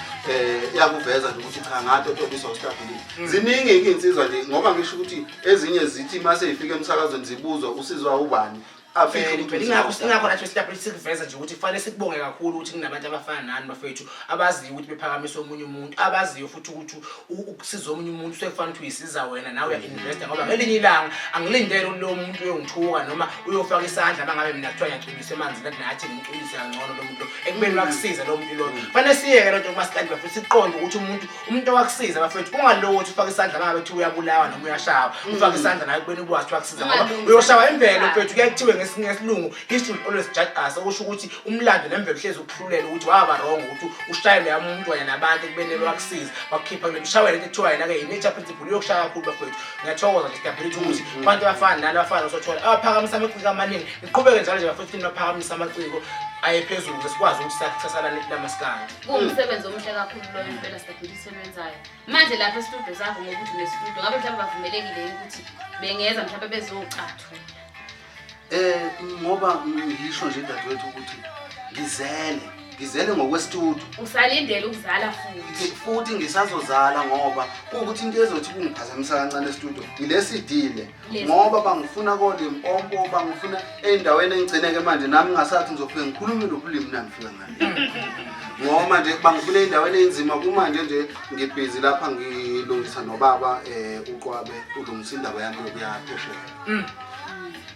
iyakuveza nje ukuthi cha, ngatotobiswa uStability. Ziningi-ke iy'nsizwa nje, ngoba ngisho ukuthi ezinye zithi uma sey'fika emsakazweni zibuzwa usizwa ubani, afike ukuthi Ingakho nathi Stability sikuveza nje ukuthi kufanele sikubonge kakhulu ukuthi kunabantu abafana nani bafethu, abaziyo ukuthi bephakamise omunye umuntu, abaziyo futhi ukuthi ukusiza omunye umuntu sekufanele ukuthi uyisiza wena nawe, uya-investa, ngoba ngelinye ilanga angilindele ukuthi lowo muntu uyongithuka noma uyofaka isandla uma ngabe mina kuthiwa ngiyacwilisa emanzini, athi nathi ngimcwilise kangcono lo muntu lo, ekubeni wakusiza lo muntu loyo. Kufanele siyeke lento kumasikandi bafethu, siqonde ukuthi umuntu owakusiza bafethu, ungalothi ufake isandla uma ngabe kuthiwa uyabulawa noma uyashawa, ufake isandla nawe ekubeni ubuwazi ukuthi wakusiza, ngoba uyoshawa imvelo mfethu. Kuyaye kuthiwe ngesilungu history will always judge us, okusho ukuthi umlando nemvelo hlezi ukuhlulela ukuthi waba wrong ukuthi ushaye loya muntu wena nabantu ekubeni wakusiza wakukhipha kule mshawe. Lento ekuthiwa yena-ke i-nature principle uyokushaya kakhulu bafethu. Ngiyathokoza nje Stability ukuthi abantu abafana nani, abafana nosothola, abaphakamisa amaciko amaningi, niqhubeke njalo nje bafethu, nibaphakamisa amaciko aye phezulu ukuze sikwazi ukuthi sakusasalane lamaskandi. Kuwumsebenzi omuhle kakhulu loyo impela Stability olwenzayo. Manje lapha estudio sakho, ngokuthi unestudio, ngabe mhlawumbe bavumelekile yini ukuthi bengeza mhlawumbe bezocathula? Ngoba ngisho nje dadewethu ukuthi ngizele ngokwestudio. Usalindele ukuzala futhi? Futhi ngisazozala, ngoba kuwukuthi into ezothi kungiphazamisa kancane estudio ile CD le, ngoba bangifuna koLimpopo, bangifuna ey'ndaweni engigcineke manje, nami ngasathi ngizofike ngikhulume lolu limi nangifika ngale, ngoba manje bangifuna ey'ndaweni ey'nzima. Kumanje nje ngibhizi lapha ngilungisa nobaba uQwabe, ulungisa indaba yami yokuya phesheya.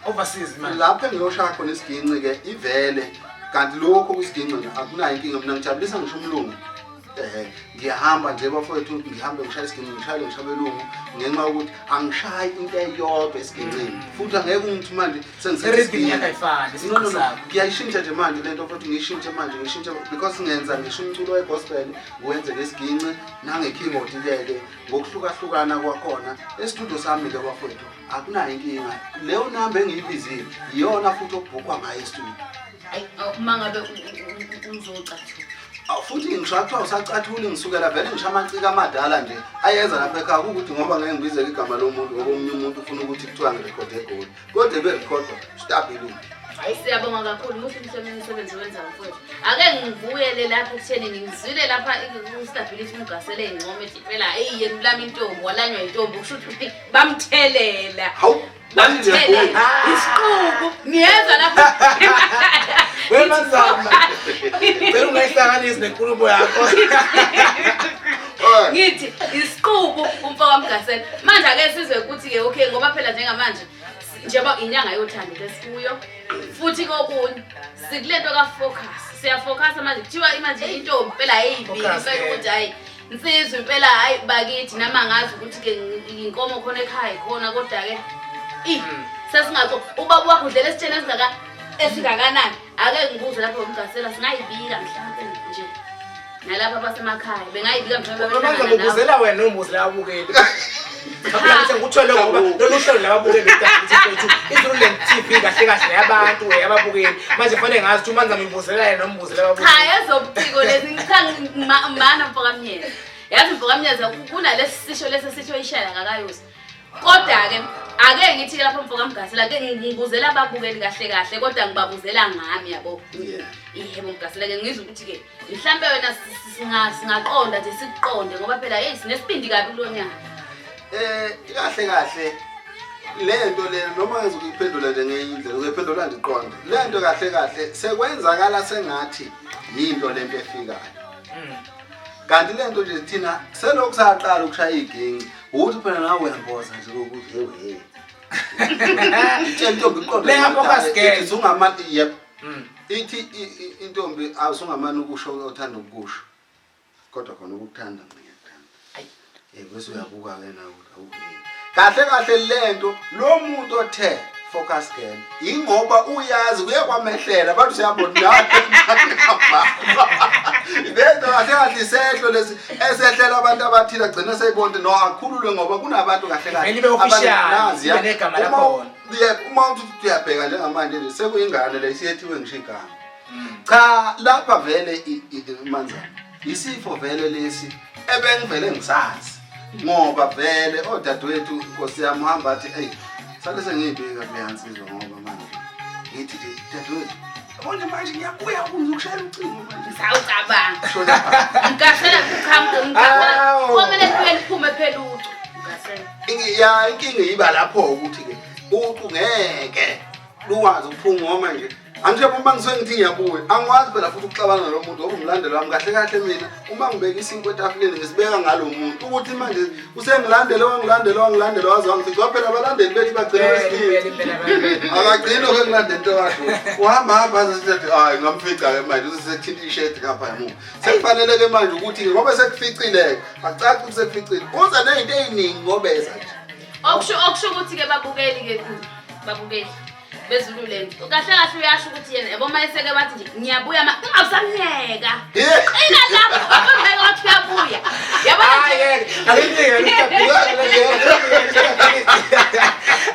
Overseas manje? Lapho engiyoshaya khona isiginci-ke ivele, kanti lokho kwisiginci akunayo inkinga. Mina ngijabulisa ngisho umlungu. Ngiyahamba nje bafowethu, ngihambe ngishaya isiginci, ngishayele ngisho abelungu, ngenxa yokuthi angishayi into eyodwa esigincini, futhi angeke ungithi manje I-rhythm yakho ayifani, No, no, no. isigqi sakho. Ngiyayishintsha nje manje lento futhi, ngiyishintshe manje, ngishintshe because ngenza ngisho umculo we-gospel, ngiwenze ngesiginci nange-keyboard-ke ke ngokuhlukahlukana kwakhona. Esitudio sami-ke bafowethu akunayo inkinga, leyo namba engiyibizile iyona futhi okubhukhwa ngayo estudio. Uma ngabe uzocathula? Awu, futhi ngisho kuthiwa usacathuli, ngisukela vele ngisho amaciko amadala nje ayeza lapha ekhaya, kuwukuthi ngoba ngeke ngibizeke igama lomuntu, ngoba omunye umuntu ufuna ukuthi kuthiwa ngirekhode eGoli, kodwa eberekhodwa Stability. Siyabonga kakhulu, muhle umsebenzi owenzayo mfowethu. Ake ngibuyele lapha ekutheni ngizwile lapha uStability Mugasele ingcome ethi impela eyi yena ulama intombi, walanywa intombi, kusho ukuthi bamthelela. Hawu! Bamthelela isiqubu, ngiyezwa lapha. Wemazama, cela ungayihlanganisi nenkulumo yakho. Ngithi isiqubu umfo kaMgasela. Manje ake sizwe ukuthi-ke, okay, ngoba phela njengamanje njengoba inyanga yothando ke sikuyo, futhi kokunye sikulento ka-focus, siyafocusa manje, kuthiwa manje intombi impela ayibili Focus, impela eh. ukuthi hhayi nsizwa impela, hhayi bakithi, nami angazi ukuthi-ke inkomo khona ekhaya ikhona, kodwa-ke i sesingaxo ubaba wakho udlela esitsheni esingaka. Esingakanani? Ake ngibuze lapho uMgasela singayibika mhlawumbe nje. Nalapha abasemakhaya bengayibika mhlawumbe Noma behlangana nawe. ngizobuzela wena noma ubuzela ababukeli. Phela ngikuthole ngoba lolu hlelo lababukeli bethu iZululand TV kahle kahle yabantu yababukeli. Manje fanele ngazi ukuthi uma ngizambuzela yena noma ubuzela ababukeli. Cha ezobuciko lezi cha mana mfokamnyeza. Yazi mfokamnyeza kunalesi sisho lesi sisho ishela kakayusi. Kodwa-ke ake ngithi-ke lapho mfoka Mgasela ke ngibuzela ababukeli kahle kahle kodwa ngibabuzela ngami yabo. Yebo Mgasela ke ngizwe ukuthi-ke mhlampe wena singaqonda nje sikuqonde ngoba phela hey sinesibindi kabi kulo nyaka. Kahle kahle le nto le noma ngizokuyiphendula nje ngenye indlela uzoyiphendula nje iqonde. Le nto kahle kahle sekwenzakala sengathi yinto lento efikayo. Kanti le nto nje thina selokhu saqala ukushaya iginci ukuthi phela nawe uyamboza nje ukuthi hey hey. Itshela intombi iqonde. Lenga focus girl. Ithi usungamane yep. Ithi intombi awusungamane ukusho othanda ukukusho. Kodwa khona ukukuthanda mina ngiyakuthanda. Ayi. Bese uyabuka ke nawe ukuthi awu hey. Kahle kahle lento lo muntu othe focus girl ingoba uyazi kuye kwamehlela abantu siyabona nawe. Lento kahle kahle isehlo lesi esehlela abantu abathile agcina seyibona no akhululwe ngoba kunabantu kahle kahle. Vele ibe official, Nazi, ibe negama lakhona. Yebo, uma uthi uyabheka njengamanje nje sekuyingane le isiyethiwe ngisho igama. Cha lapha vele manzana isifo vele lesi ebengivele ngisazi ngoba vele odadewethu inkosi yami uhamba athi eyi sale sengiyibika kuleya nsizwa ngoba manje ngithi nje dadewethu yabona manje ngiyabuya ngizokushayela ucingo manje Sawucabanga. Shona phansi. Mgasela kuqhamuka mgasela. Awu. Komele kuye liphume phela ucu. Mgasela. Ya inkinga iba lapho ukuthi-ke ucu ngeke lukwazi ukuphuma ngoba nje angisho uma ngisuke ngithi ngiyabuya angikwazi phela futhi ukuxabana nalo muntu ngoba umlandeli wami kahle kahle mina uma ngibeka isinkwa etafuleni ngisibeka ngalo muntu ukuthi manje usengilandele wangilandela wangilandela waze wangifica ngoba phela abalandeli bethu bagcina Impela besilile impela impela. akagcini lokho ekulandela into kade uhamba hamba aze sithi hayi ngamfica-ke manje usesethinta ishedi ngapha emuva sekufanele-ke manje ukuthi ngoba sekuficile-ke akucaci ukuthi sekuficile uza ney'nto ey'ningi ngobeza nje Okusho ukuthi ke babukeli ke babukeli beZululand. Kahle kahle uyasho ukuthi yena yabo uma eseke wathi nje ngiyabuya ma ungasamyeka. Qina lapho ngeke wathi uyabuya. Yabona Hayi nje ngeke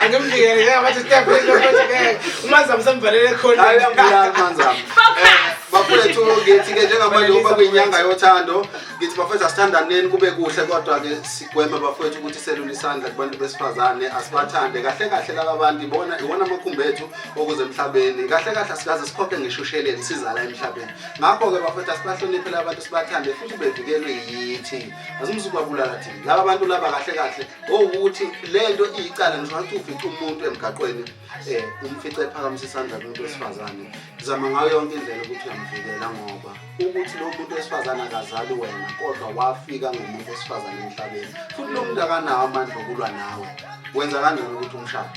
angimvikele angimvikele njengabathi step ngeke uManzama semvalele khona Hayi uyangibulala uManzama. Focus. Bafethu ngithi-ke njengamanje ngoba kuyinyanga yothando ngithi bafethu asithandaneni kube kuhle kodwa-ke sigweme bafethu ukuthi selule isandla kubantu besifazane asibathande kahle kahle laba bantu ibona iwona amakhumbi ethu okuze emhlabeni kahle kahle asikaze sikhokhe ngisho usheleni sizala emhlabeni ngakho-ke bafethu asibahloniphe laba bantu sibathande futhi bevikelwe yithi asimsukubabulala thina laba bantu laba kahle kahle owukuthi le nto iyicala ngisho ngathi ufica umuntu emgaqweni umfice ephakamisa isandla kumuntu wesifazane zama ngayo yonke indlela ukuthi uyamvikela ngoba ukuthi lo muntu wesifazane akazali wena kodwa wafika ngomuntu wesifazane emhlabeni futhi lo muntu akanawo amandla okulwa nawe wenza kanjani ukuthi umshaye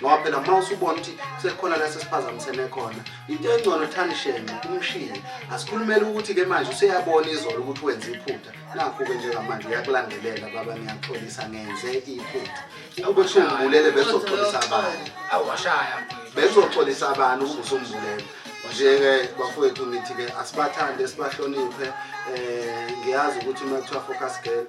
ngoba phela uma usubona ukuthi sekukhona la sesiphazamisene khona into engcono thanishene umshiye asikhulumele ukuthi-ke manje useyabona izolo ukuthi wenze iphutha nakhu-ke njengamanje uyakulandelela baba ngiyaxolisa ngenze iphutha ukube usumbulele bezoxolisa abanye Awashaya mfethu. bezoxolisa abantu ukuba usumbulele nje-ke bafowethu ngithi-ke asibathande sibahloniphe ngiyazi ukuthi uma kuthiwa focus girl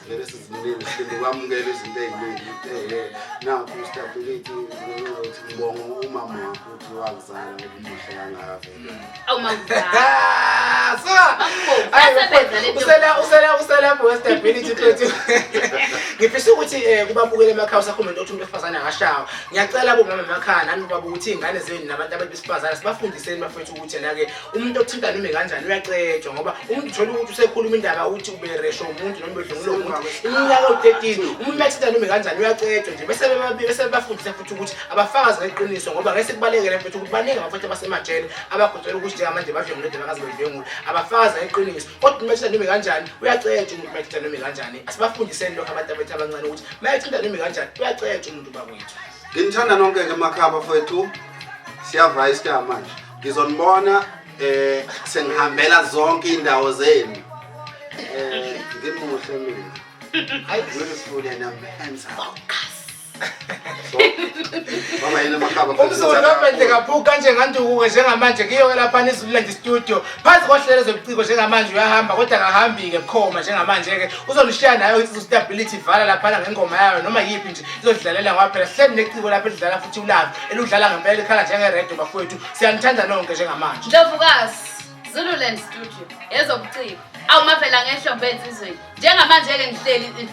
vele siziningi siphinde kwamukela izinto ey'ningi nakhu stability ngenxa yokuthi ngibonga umama wakho ukuthi wakuzala ngoba umuhle kangaka vele Awu mangizala. Ah, suka. Mambo, Hayi, uyasebenza le nto. usela usela uselapho we-stability mfethu. Ngifisa ukuthi kubabukele emakhaya usakhuluma ukuthi umuntu wesifazane akashawa. Ngiyacela bomama emakhaya nani baba ukuthi iy'ngane zenu nabantu abantu besifazane sibafundiseni bafethu ukuthi yena-ke umuntu othinta noma kanjani uyacetshwa ngoba umuntu uthola ukuthi usekhuluma indaba uthi uberesho umuntu noma ubedlwengula umuntu iminyaka ewu-13 umuntu uyathinta noma kanjani uyacetshwa nje bese bese bebafundisa futhi ukuthi abafakazi ngeqiniso ngoba ngeke sikubalekele mfethu ukuthi baningi abafethu abasemajele abagotshela ukuthi njengamanje badlwengule nje bakaze bedlwengule abafakazi ngeqiniso kodwa umuntu ethinta noma kanjani uyacetshwa umuntu uma ethinta noma kanjani asibafundiseni lokho abantu abethu abancane ukuthi uma ethinta noma kanjani uyacetshwa umuntu bakwethu. Nginithanda nonke-ke emakhaya bafowethu siyavaya istar manje ngizonibona sengihambela zonke iy'ndawo zenu ngimuhle mina Hayi. Beautiful and I'm handsome. Focus. So, Noma yini emakhaba. Umzulu kaBhentle kaphuka kanje nganduku-ke njengamanje kuyo-ke laphana iZululand Studio phansi kohlelo zobuciko njengamanje uyahamba kodwa akahambi-ke bukhoma njengamanje-ke uzonishiya nayo insizwa stability vala laphana ngengoma yayo noma yiphi nje izodlalela ngoba phela sihleli neciko lapho elidlala futhi ulove eludlala ngempela likhala njengeredio bafowethu siyanithanda nonke njengamanje. Ndlovukazi, Zululand Studio, ezobuciko. Awu mavela ngehlombe ensizweni. Njengamanje-ke ngihleli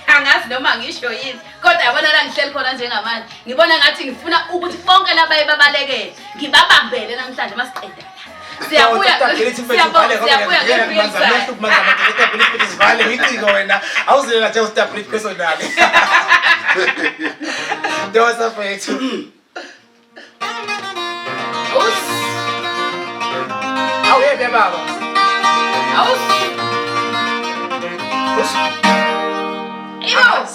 angazi noma ngisho yini kodwa yabona la ngihleli khona njengamanje ngibona ngathi ngifuna ukuthi bonke labaye babalekele ngibabambele namhlanje masiqeda la siyabuya siyabuya sivale ngiciko wena awuzilela nje ustability personal ndosa fethu. Awuyephi baba? Ibo.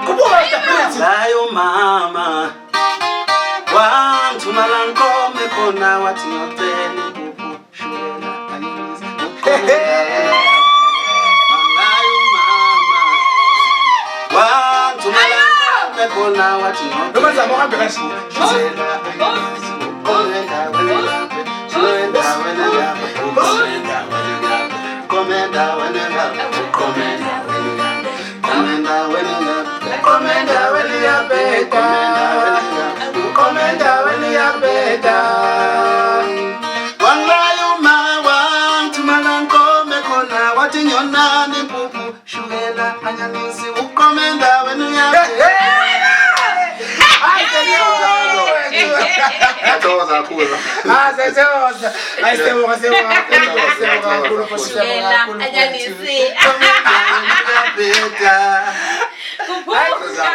Kubuka stability. Layo mama wangithuma la nkome khona wathi ngiyocela impuphu shukela anyanisi Layo mama wangithuma la nkome khona wathi ngiyocela Noma zama uhambe kanje. shukela anyanisi uqome endaweni yakhe shukela endaweni yakhe uqome endaweni yakhe uqome endaweni yakhe uqome endaweni yakhe uqome endaweni yakhe Uqome endaweni yabheda. Uqome endaweni yabheda. Wangilayo ma wangithuma la nkome khona wathi ngiyonani impuphu shukela anyanisi uqome endaweni yakhe. Hayi siyabonga. Ngiyathokoza kakhulu. Ah siyathokoza. Hayi siyabonga siyabonga kakhulu siyabonga kakhulu siyabonga Shukela, kakhulu. anyanisi. Uyabheda. Kuphupha.